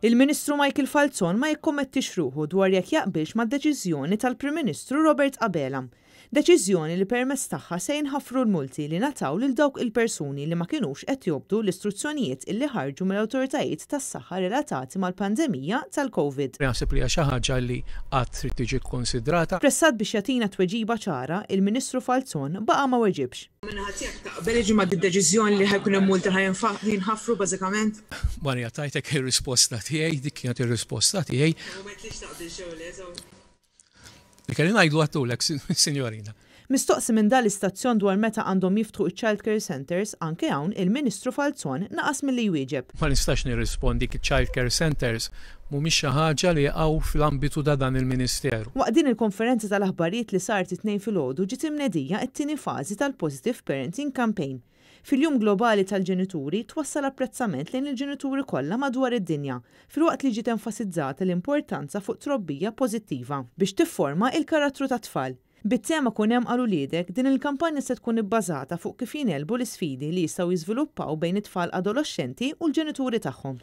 Il-Ministru Michael Falzon ma jikkommettix ruħu dwar jekk jaqbilx mad-deċiżjoni tal-Prim Ministru Robert Abela. Deċiżjoni li permezz tagħha se jinħafru l-multi li ngħataw lil dawk il-persuni li ma kinux qed jobdu l-istruzzjonijiet illi ħarġu mill-awtoritajiet tas-saħħa relatati mal-pandemija tal-Covid. Naħseb li hija xi ħaġa li għad trid tiġi kkonsidrata. Pressat biex jagħtina tweġiba ċara, il-Ministru Falzon baqa' ma weġibx. Min-naħa tiegħek taqbel jiġi ma' d-deċiżjoni li ħa jkun hemm multi ħa jinħafru bażikament? Maria, tajtek ir-risposta tiegħi, dik kienet ir-risposta tiegħi. U m'għedtlix taqbilx jew le, so. Li kelli ngħidu għadtulek, sinjorina. Mistoqsi minn dan l-istazzjon dwar meta għandhom jiftħu iċ-child care centres, anke hawn il-Ministru Falzon naqas milli jwieġeb. Ma nistax nirrispondik, iċ-child care centres mhumiex xi ħaġa li jaqgħu fl-ambitu ta' dan il-Ministeru. Waqt din il-konferenza tal-aħbarijiet li saret it-Tnejn filgħodu ġiet imnedija t-tieni fażi tal-Positive Parenting Campaign. Fil-Jum Globali tal-Ġenituri twassal apprezzament lejn il-ġenituri kollha madwar id-dinja, filwaqt li ġiet enfasizzata l-importanza fuq trobbija pożittiva biex tifforma il-karattru tat-tfal. Bit-tema Kun hemm għal uliedek, din il-kampanja se tkun ibbażata fuq kif jingħelbu l-isfidi li jistgħu jiżviluppaw bejn it-tfal adoloxxenti u l-ġenituri tagħhom.